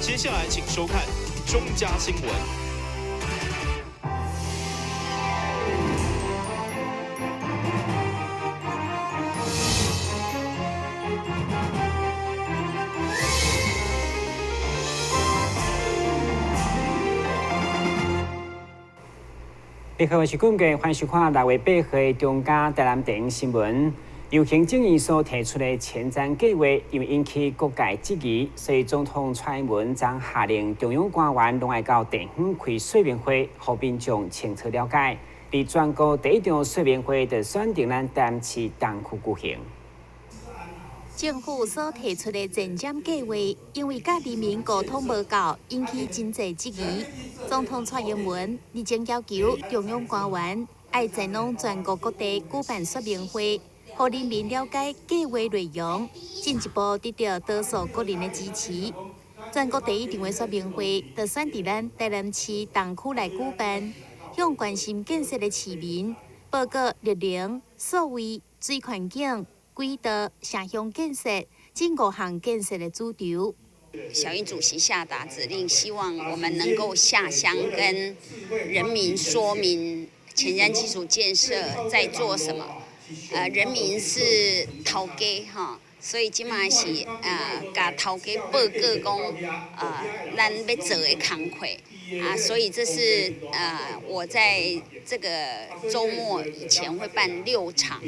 接下來請收看中嘉新聞。你好，我是冠傑，歡迎收看6月8號的中嘉台南電影新聞。由行政院所提出的前瞻計劃，因為引起各界質疑，所以總統蔡英文昨下令中央官員攏愛到地方開說明會，予民眾清楚了解。佇全國第一場說明會就選定咱台南市東區舉行。政府所提出的前瞻計劃，因為佮人民溝通無夠，引起真濟質疑。總統蔡英文日前要求中央官員愛前往全國各地舉辦說明會，予人民了解計劃內容，進一步得到多數國人的支持。全國第一場的說明會，就選佇咱台南市東區來舉辦，向關心建設的市民報告綠能、數位、水環境、軌道、城鄉建設這五項建設的主軸。小英主席下達指令，希望我們能夠下鄉跟人民說明前瞻基礎建設在做什麼。人民是頭家哈，所以這馬是共頭家報告講，咱欲做的工課啊，所以這是我在這個週末以前會辦6場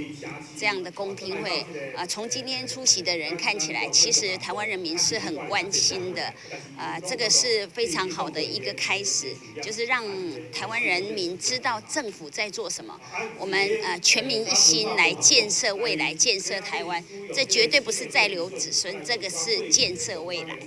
這樣的公聽會。啊，從今天出席的人看起來，其實台灣人民是很關心的。啊，這個是非常好的一個開始，就是讓台灣人民知道政府在做什麼。我們全民一心來建設未來，建設台灣，這絕對不是再留子孫，這個是建設未來。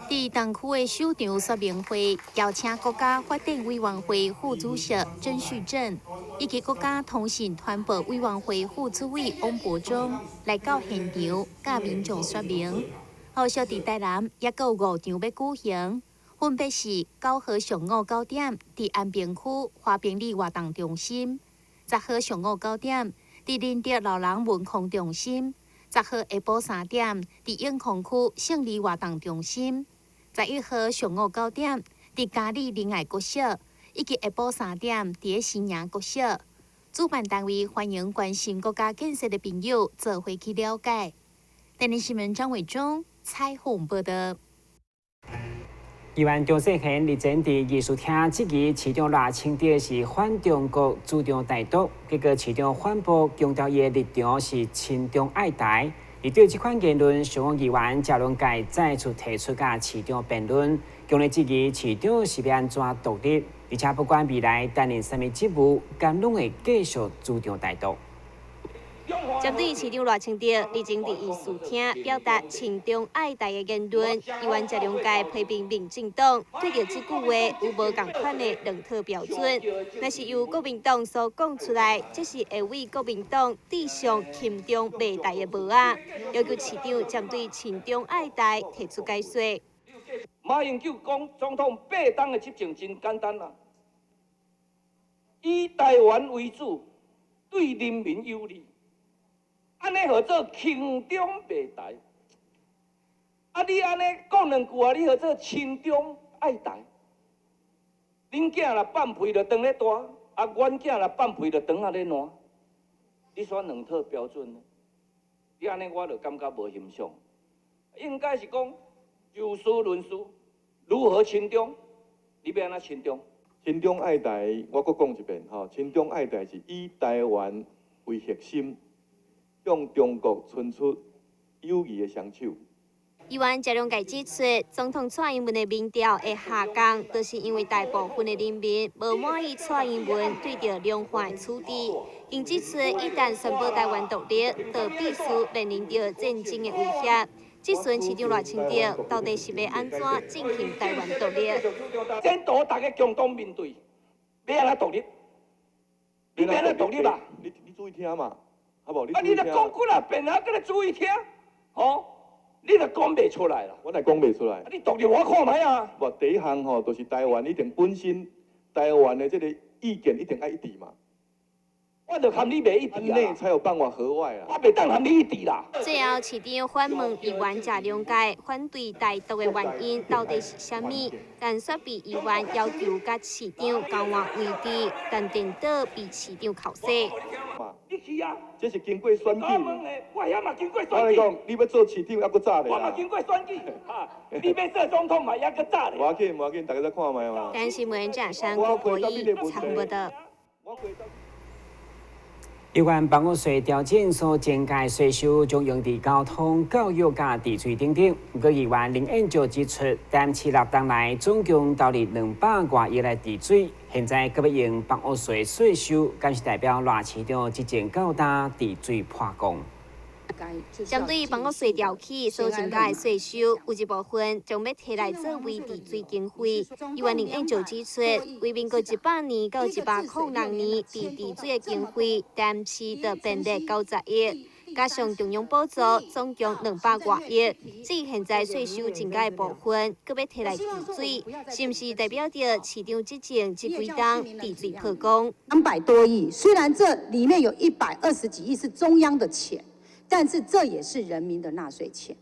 佇東區的首場說明會，邀請國家發展委員會副主席曾旭正以及國家通信傳播委員會副主委翁博忠來到現場，佮民眾說明。後續佇台南猶閣有5場欲舉行，分別是9號上午9點佇安平區華平里活動中心，10號上午9點佇仁德老人文康中心，10號下晡3點佇永康區勝利活動中心。11號上午9點，佇嘉里仁愛國小，以及下晡3點佇新營國小。主辦單位歡迎關心國家建設的朋友做伙去了解。電視新聞張偉忠採訪報道。議員張世賢日前佇議事廳質疑市長賴清德是反中國主張台獨，結果市長反駁強調伊的立場是親中愛台。而對這款言論，上議員謝龍介再次提出佮市長辯論，強烈質疑市長是欲按怎獨立，而且不管未來擔任啥物職務，敢攏會繼續主張台獨。針對市長賴清德日前佇議事廳表達親中愛台的言論，議員謝龍介批評民進黨對著這句話有無仝款的兩套標準，若是由國民黨所講出來，這是會為國民黨戴上親中賣台的帽仔，要求市長針對親中愛台提出解說。馬英九講總統8冬的執政真簡單啦，以台灣為主，對人民有利。按呢號做親中賣台，啊！你按呢講兩句啊，你號做親中愛台。恁囝若放屁就當咧大，啊，阮囝若放屁就當仔咧爛。你煞兩套標準呢？你按呢我就感覺無欣賞。應該是講就事論事，如何親中？你欲按怎親中？親中愛台，我閣講一遍吼，親中愛台是以台灣為核心。向中國伸出友誼的雙手。議員謝龍介指出，總統蔡英文的民調會下降，就是因為大部分的人民無滿意蔡英文對著兩岸的處置。並指出，一旦宣布台灣獨立，就必須面臨著戰爭的威脅。這陣市長賴清德到底是欲按怎進行台灣獨立？前途大家共同面對，欲按怎獨立？你欲按怎獨立啦？你注意聽嘛。啊！你若講幾若遍啊，閣來注意聽，吼！你若講袂出來啦。我若講袂出來。啊！你獨立我看覓啊。無，第一項吼，就是台灣一定本身，台灣的這個意見一定愛一致嘛。我我就含你袂一致內才有辦法和外啊！我袂當含你一致啦。最後，市長反問議員謝龍介反對台獨的原因到底是啥物？但煞被議員要求佮市長交換位置，但顛倒被市長剾洗。你去啊！這是經過選舉。我問的，我遐嘛經過選舉。我跟你講，你欲做市長猶閣早咧。我嘛經過選舉，哈！你欲做總統嘛猶閣早咧。無要緊，無要緊，大家再看覓嘛。但是媒人山郭博義參報道。有關房屋稅調整所增加稅收，將用佇交通、教育佮治水等等。不過，議員林燕就指出，台市立當來總共投入200外億來治水，現在閣欲用房屋稅稅收，敢是代表賴市長執政到今治水破功？針對房屋稅調起所增加的稅收，有一部分將欲提來作為治水經費。議員林燕就指出，為民國100年到106年佇治水的經費，台市就編列90億，加上中央補助，總共200外億。至於現在稅收增加的部分，閣欲提來治水，是毋是代表著市長執政這幾冬治水破功？200多億，雖然這裡面有120幾億是中央的錢。但是這也是人民的納稅錢。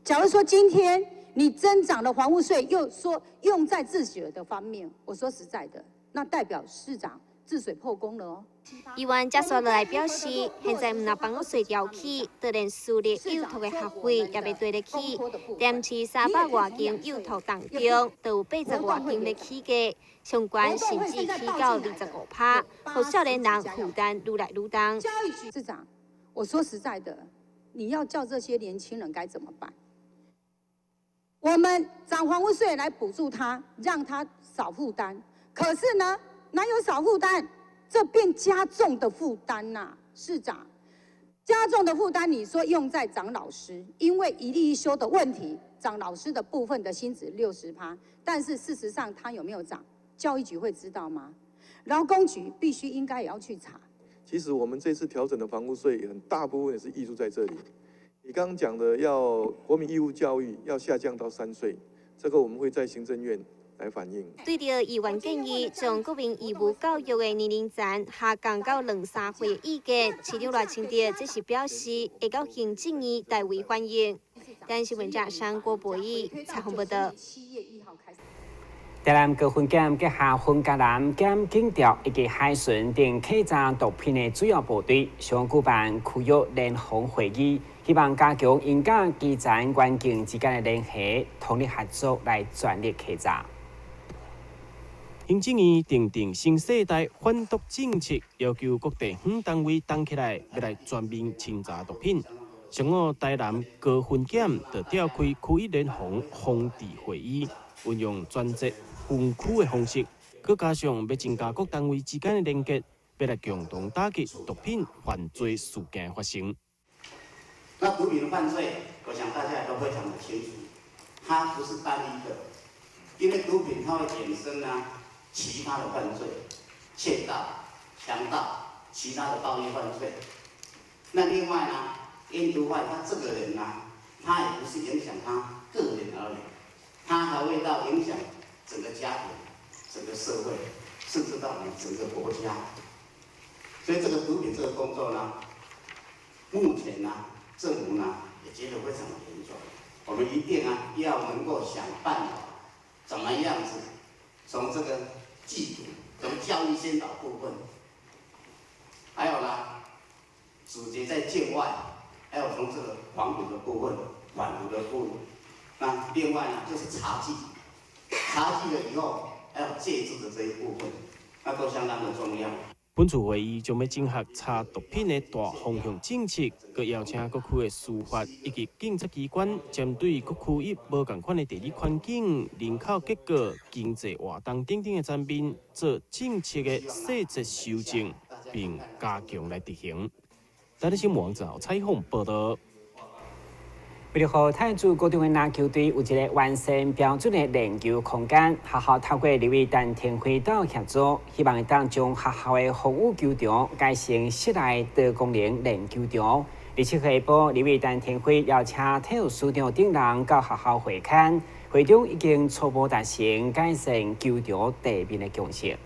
假如說今天你增長了房屋稅，又說用在治水的方面，我說實在的，那代表市長治水破功了哦。議員接下來表示，現在毋但房屋稅調起，就連私立幼托的學費也欲綴咧起。台市300外間幼托當中，就有80外間欲起價，上懸甚至起到25%，予少年人負擔愈來愈重。教育局市長。我說實在的，你要叫這些年輕人該怎麼辦？我們漲房屋稅來補助他，讓他少負擔。可是呢，哪有少負擔？這變加重的負擔吶，市長，加重的負擔，你說用在漲老師，因為一例一休的問題，漲老師的部分的薪資60%，但是事實上他有沒有漲？教育局會知道嗎？勞工局必須應該也要去查。其實我們這次調整的房屋稅，很大部分也是挹注在這裡。你剛剛講的要國民義務教育要下降到3歲，這個我們會在行政院來反映。對著議員建議將國民義務教育的年齡層下降到兩三歲的意見，市長賴清德則是表示會到行政院代為反映。但是記者郭博義採訪報道。台南高分檢結合分嘉南檢警調以及海巡等稽查毒品的主要部隊，上舉辦區域聯防會議，希望加強𪜶佮基層員警之間的聯繫，通力合作來全力稽查。行政院訂定新世代反毒政策，要求各地方單位動起來，欲來全面清查毒品。上午台南高分檢就召開區域聯防防治會議，運用專責分區的方式，閣加上欲增加各單位之間的連結，欲來共同打擊毒品犯罪事件發生。那毒品犯罪，我想大家也都非常的清楚，它不是單一的，因為毒品它會衍生啊其他的犯罪，竊盜、強盜、其他的暴力犯罪。那另外呢，煙毒犯他這個人呢，他也不是影響他個人而已，他還會到影響整個家庭、整個社會，甚至到我們整個國家。所以這個毒品這個工作呢，目前呢，政府呢也覺得非常的嚴重，我們一定啊要能夠想辦法，怎麼樣子從這個戒毒、從教育先導部分，還有呢，阻截在境外，還有從這個防毒的部分、反毒的部分，那另外呢就是查緝，查緝了以後，還有戒治的這一部分，那都相當的重要。本次會議將欲整合查毒品的大方向政策，閣邀請各區的司法以及警察機關，針對各區域無仝款的地理環境、人口結構、經濟活動等等的層面，做政策的細節修正，並加強來執行。台視新聞網站採訪報道。為了予太子國中的籃球隊有一個完善標準的練球空間，學校透過立委陳亭妃鬥協助，希望會當將學校的風雨球場改成室內多功能練球場。27號下晡，立委陳亭妃邀請體育署長等人到學校會勘，會中已經初步達成改善球場地面的共識。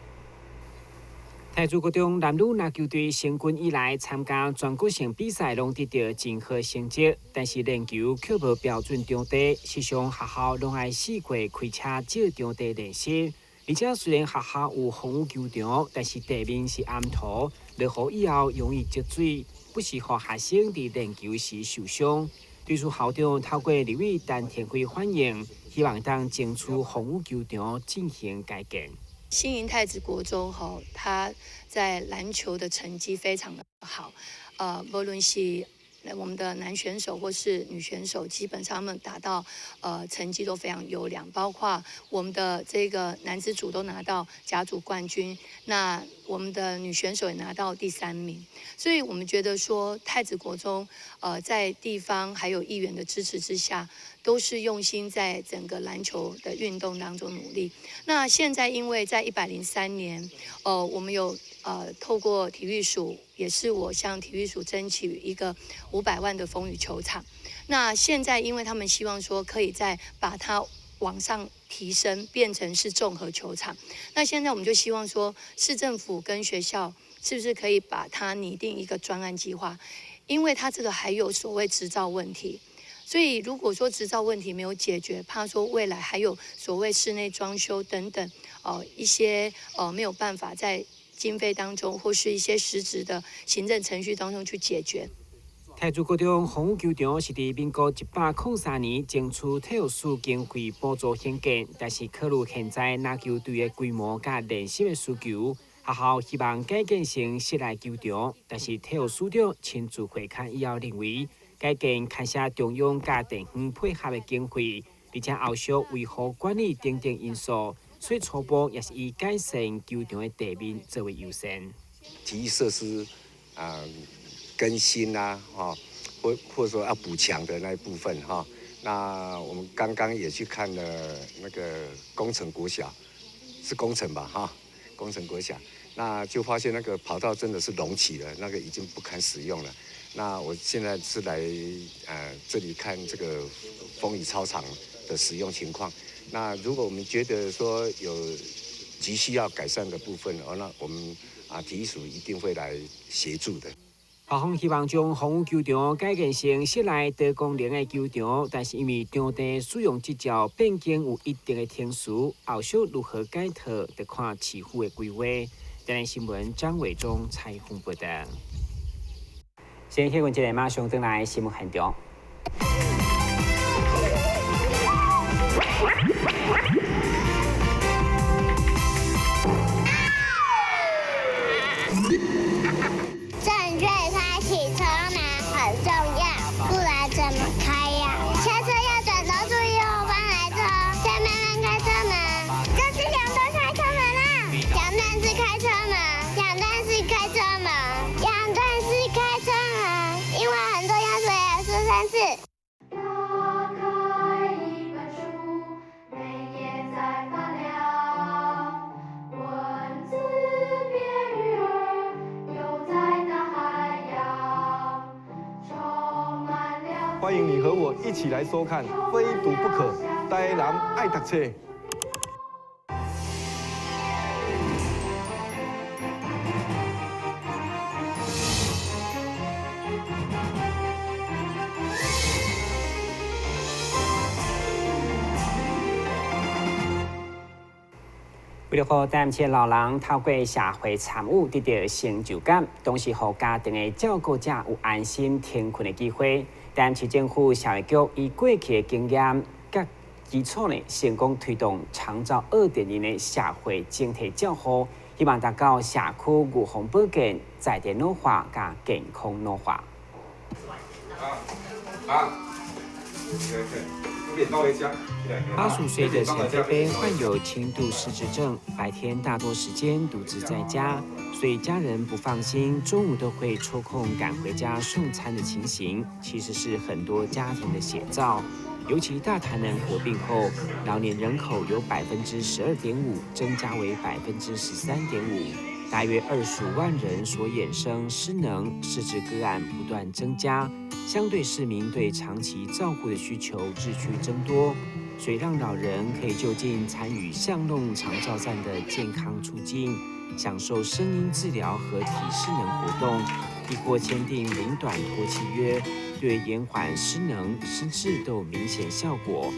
太子國中男女籃球隊成軍以來，參加全國性比賽攏得著真好成績，但是練球卻無標準場地，時常學校攏愛四界開車借場地練習。而且雖然學校有風雨球場，但是地面是岩土，落雨以後容易積水，不時予學生佇練球時受傷。對此，校長透過立委陳庭輝反映，希望當爭取風雨球場進行改建。新營太子國中吼，他在籃球的成績非常的好，無論是我們的男選手或是女選手，基本上他們達到成績都非常優良，包括我們的這個男子組都拿到甲組冠軍，那我們的女選手也拿到第3名，所以我們覺得說太子國中，在地方還有議員的支持之下，都是用心在整個籃球的運動當中努力。那現在因為在103年，我們有透過體育署，也是我向體育署爭取一個500萬的風雨球場。那現在因為他們希望說可以再把它往上提升，變成是綜合球場。那現在我們就希望說，市政府跟學校是不是可以把它擬定一個專案計劃？因為它這個還有所謂執照問題。所以，如果說執照問題沒有解決，怕說未來還有所謂室內裝修等等，一些沒有辦法在經費當中或是一些實質的行政程序當中去解決。太子國中風雨球場是佇民國103年爭取體育署經費補助興建，但是考慮現在籃球隊的規模佮練習的需求，學校希望改建成室內球場，但是體育署長親自會勘以後認為，改建牽涉中央佮地方配合的經費，而且後續維護管理等等因素，所以初步也是以改善球場的地面作為優先。體育設施更新啊，或者說要補強的那一部分哈。那我們剛剛也去看了那個工程國小，是工程吧哈？工程國小，那就發現那個跑道真的是隆起了，那個已經不堪使用了。那我現在是來這裡看這個風雨操場的使用情況。那如果我們覺得說有急需要改善的部分，那我們體育署一定會來協助的。校方希望將風雨球場改建成室內多功能的球場，但是因為場地使用執照變更有一定的程序，後續如何改套，得看市府的規劃。台南新聞張偉忠採訪報導。先休困一下，馬上轉來新聞現場。正確開啟車門很重要，不然怎麼開呀？下車要轉頭注意後方來車，再慢慢開車門。這是兩段開車門啦，兩段式開車門，兩段式開車門，兩段式開車門，因為很重要，所以要說3次。打開一本書，每頁在發亮，文字變魚兒，游在大海洋，充滿了。歡迎你和我一起來收看《非讀不可》，台南愛讀冊。為了予台南市老人透過社會參與得到成就感，同時予家庭的照顧者有安心停睏的機會。台南市政府社會局以過去的經驗佮基礎呢，成功推動長照2.0的社會整體照護，希望達到社區預防保健、在地老化佮健康老化。85歲的陳菲菲患有輕度失智症，白天大多時間獨自在家，所以家人不放心，中午都會抽空趕回家送餐的情形，其實是很多家庭的寫照。尤其大台南合併後，老年人口由12.5%增加為13.5%，大約25萬人所衍生失能、失智個案不斷增加。相對市民對長期照顧的需求日趨增多，所以讓老人可以就近參與巷弄長照站的健康促進，享受聲音治療和體適能活動，亦或簽訂領短托契約，對延緩失能、失智都有明顯效果。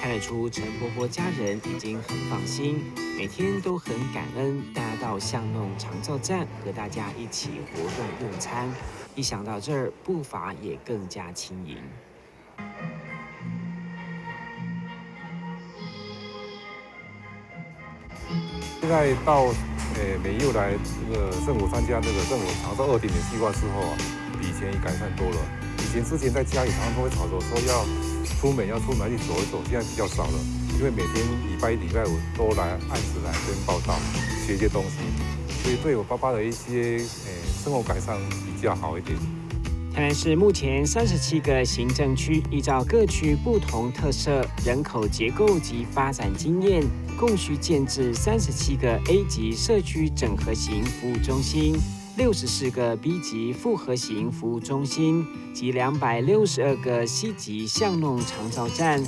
看得出陳婆婆家人已經很放心，每天都很感恩大家到巷弄長照站和大家一起活動用餐。一想到這兒，步伐也更加輕盈。現在到美又來這個政府參加這個政府長照2.0計劃之後啊，比以前也改善多了。以前之前在家裡常常都會吵着說要出門要出門去走一走，現在比較少了，因為每天禮拜一、禮拜五都來按時來這邊報到，學一些東西，所以對我爸爸的一些生活改善比較好一點。台南市目前37個行政區，依照各區不同特色、人口結構及發展經驗，共需建置37個 A 級社區整合型服務中心、64個 B 級複合型服務中心及262個 C 級巷弄長照站。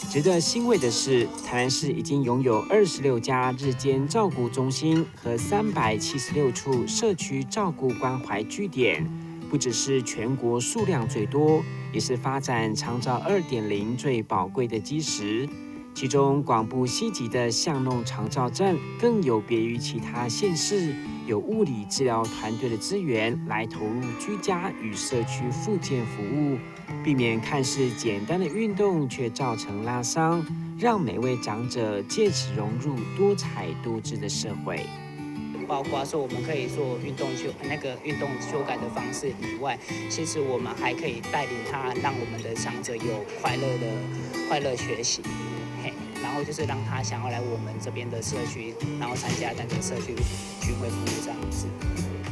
值得欣慰的是，台南市已經擁有26家日間照顧中心和376處社區照顧關懷據點。不只是全國數量最多，也是發展長照2.0最寶貴的基石。其中，廣部西級的巷弄長照站更有別於其他縣市，有物理治療團隊的資源來投入居家與社區復健服務，避免看似簡單的運動卻造成拉傷，讓每位長者借此融入多彩多姿的社會。包括說我們可以做運動修那個運動修改的方式以外，其實我們還可以帶領他，讓我們的長者有快樂的快樂學習，嘿，然後就是讓他想要來我們這邊的社區，然後參加那個社區巡迴服務這樣子。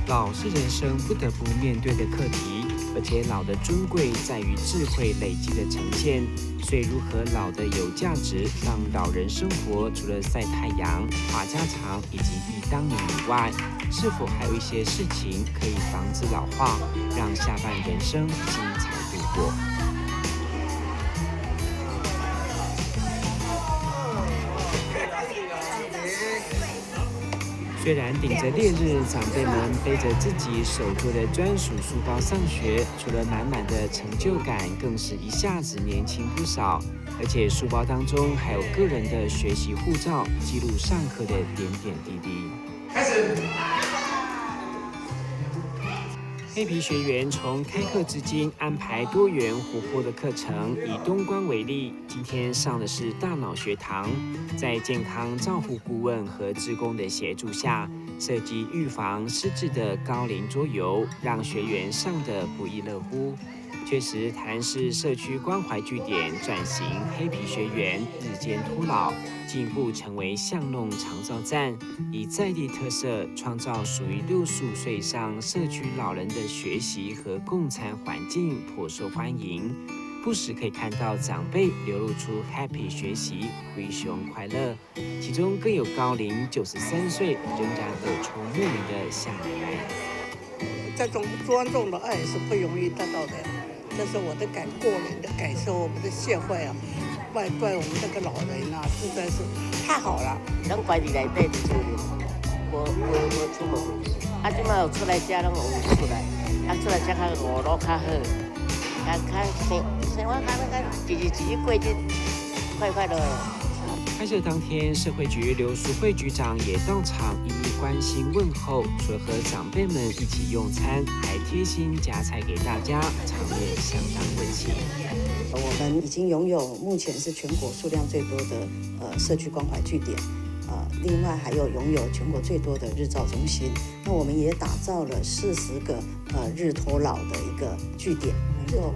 老是人生不得不面對的課題，而且老的尊貴在於智慧累積的呈現。所以，如何老得有價值，讓老人生活除了曬太陽、話家常以及憶當年以外，是否還有一些事情可以防止老化，讓下半人生精彩度過？雖然頂着烈日，長輩們背着自己手做的專屬書包上學，除了滿滿的成就感，更是一下子年輕不少。而且書包當中還有個人的學習護照，記錄上課的點點滴滴。開始。黑皮學員從開課至今安排多元活潑的課程。以東關為例，今天上的是大腦學堂，在健康照護顧問和志工的協助下，設計預防失智的高齡桌遊，讓學員上得不亦樂乎。確實，台南市社區關懷據點轉型黑皮學員日間托老，進一步成為巷弄長照站，以在地特色創造屬於65歲以上社區老人的學習和共餐環境，頗受歡迎。不時可以看到長輩流露出 happy 學習，非常快樂。其中更有高齡93歲仍然耳聰目明的夏奶奶。這種尊重的愛是不容易得到的。這是我的個人的感受，我們的社會啊，對我們這個老人啊，實在是太好了。攏關佇內底佇厝裡，無出門。啊，這擺有出來食，攏有出來。啊，出來食較五路較好，較生活較那個一日一日過日，快快樂樂。開設當天，社會局劉淑慧局長也到場，一一關心問候，除了和長輩們一起用餐，還貼心夾菜給大家，場面相當溫馨。我們已經擁有目前是全國數量最多的社區關懷據點，另外還有擁有全國最多的日照中心。那我們也打造了40個日托老的一個據點，能夠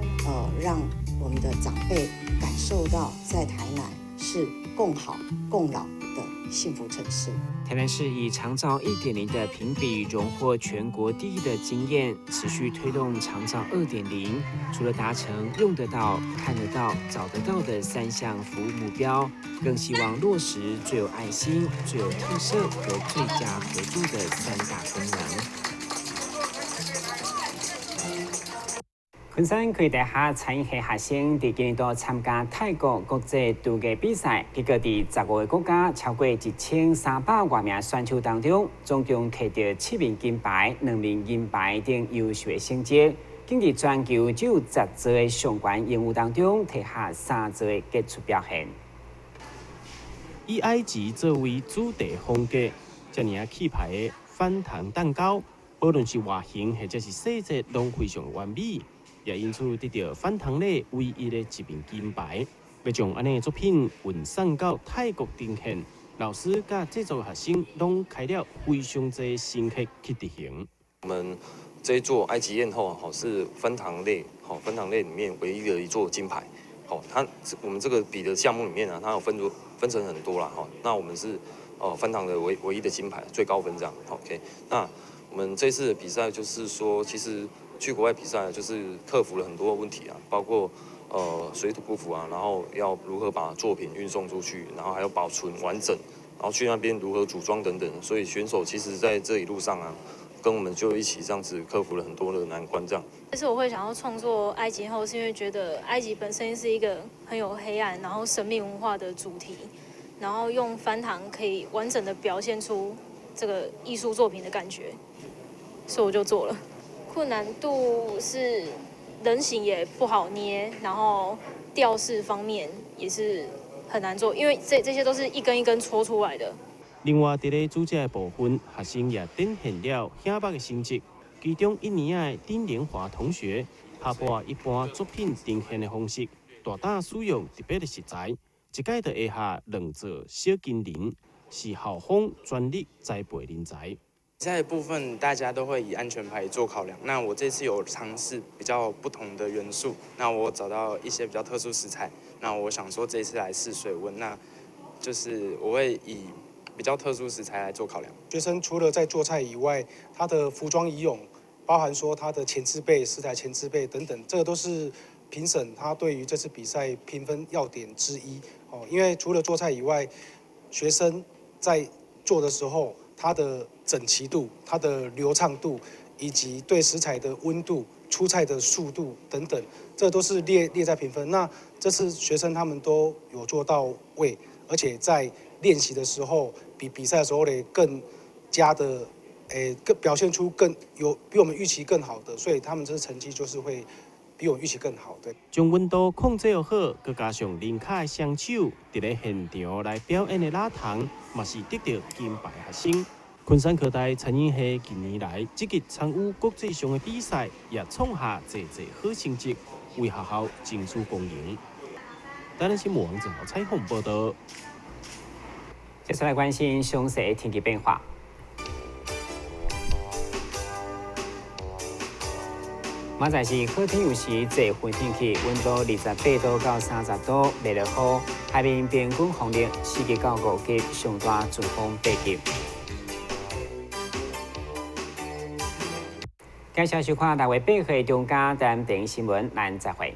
讓我們的長輩感受到在台南是共好共老的幸福城市。台南市以長照1.0的評比榮獲全國第一的經驗，持續推動長照2.0，除了達成用得到、看得到、找得到的3項服務目標，更希望落實最有愛心、最有特色和最佳合作的3大功能。昆山科技大學餐飲系學生佇今年度參加泰國國際廚藝比賽，結果佇15個國家超過1300外名選手當中，總共摕著七面金牌、兩面銀牌等優秀的成績。竟佇全球只有10座的上懸榮譽當中，摕下三座的傑出表現。以埃及作為主題風格，遮爾仔氣派的翻糖蛋糕，無論是外形或者是細節，攏非常完美。也因此得著翻糖類唯一的一面金牌。欲將按呢作品運送到泰國呈獻，老師佮製作學生攏開了非常濟心血去執行。我們這一座埃及豔後，吼是翻糖類，吼翻糖類裡面唯一的一座金牌。好，它我們這個比的項目裡面呢，它有分成很多啦，哈。那我們是翻糖的唯一的金牌，最高分這樣。OK，那我們這次的比賽就是說，其實去國外比賽就是克服了很多問題啊，包括水土不服啊，然後要如何把作品運送出去，然後還要保存完整，然後去那邊如何組裝等等。所以選手其實在這一路上啊，跟我們就一起這樣子克服了很多的難關，這樣。其實我會想要創作埃及豔後，是因為覺得埃及本身是一個很有黑暗，然後神秘文化的主題，然後用翻糖可以完整的表現出這個藝術作品的感覺，所以我就做了。困難度是人形也不好捏，然後吊飾方面也是很難做，因為這些都是一根一根搓出來的。另外，佇咧煮食的部分，學生也展現了顯目的成績。其中一年的丁連華同學，打破一般作品呈現的方式，大膽使用特別的食材，一擺就下下兩座小金人，是校方專力栽培人才。比賽的部分，大家都會以安全牌做考量。那我這次有嘗試比較不同的元素，那我找到一些比較特殊食材。那我想說這次來試水溫，那就是我會以比較特殊食材來做考量。學生除了在做菜以外，他的服裝儀容，包含說他的前置備、食材前置備等等，這個都是評審他對於這次比賽評分要點之一。哦，因為除了做菜以外，學生在做的時候，它的整齊度、它的流暢度，以及對食材的溫度、出菜的速度等等，這都是列在評分。那這次學生他們都有做到位，而且在練習的時候，比比賽的時候呢更加的，更表現出更有比我們預期更好的，所以他們這次成績就是會比我預期更好。對。將溫度控制好，閣加上靈巧的雙手，佇咧現場來表演的拉糖，嘛是得著金牌學生。昆山科大餐飲系近年來積極參與國際上的比賽，也創下濟濟好成績，為學校爭取光榮。台南新聞王正豪採訪報道。接下來關心詳細的天氣變化。明仔是好天有時濟雲天氣，溫度28度到30度，袂落雨。海面平均風力4級到5級，上大陣風8級。感謝收看6月8號中嘉台南電視新聞，咱再會。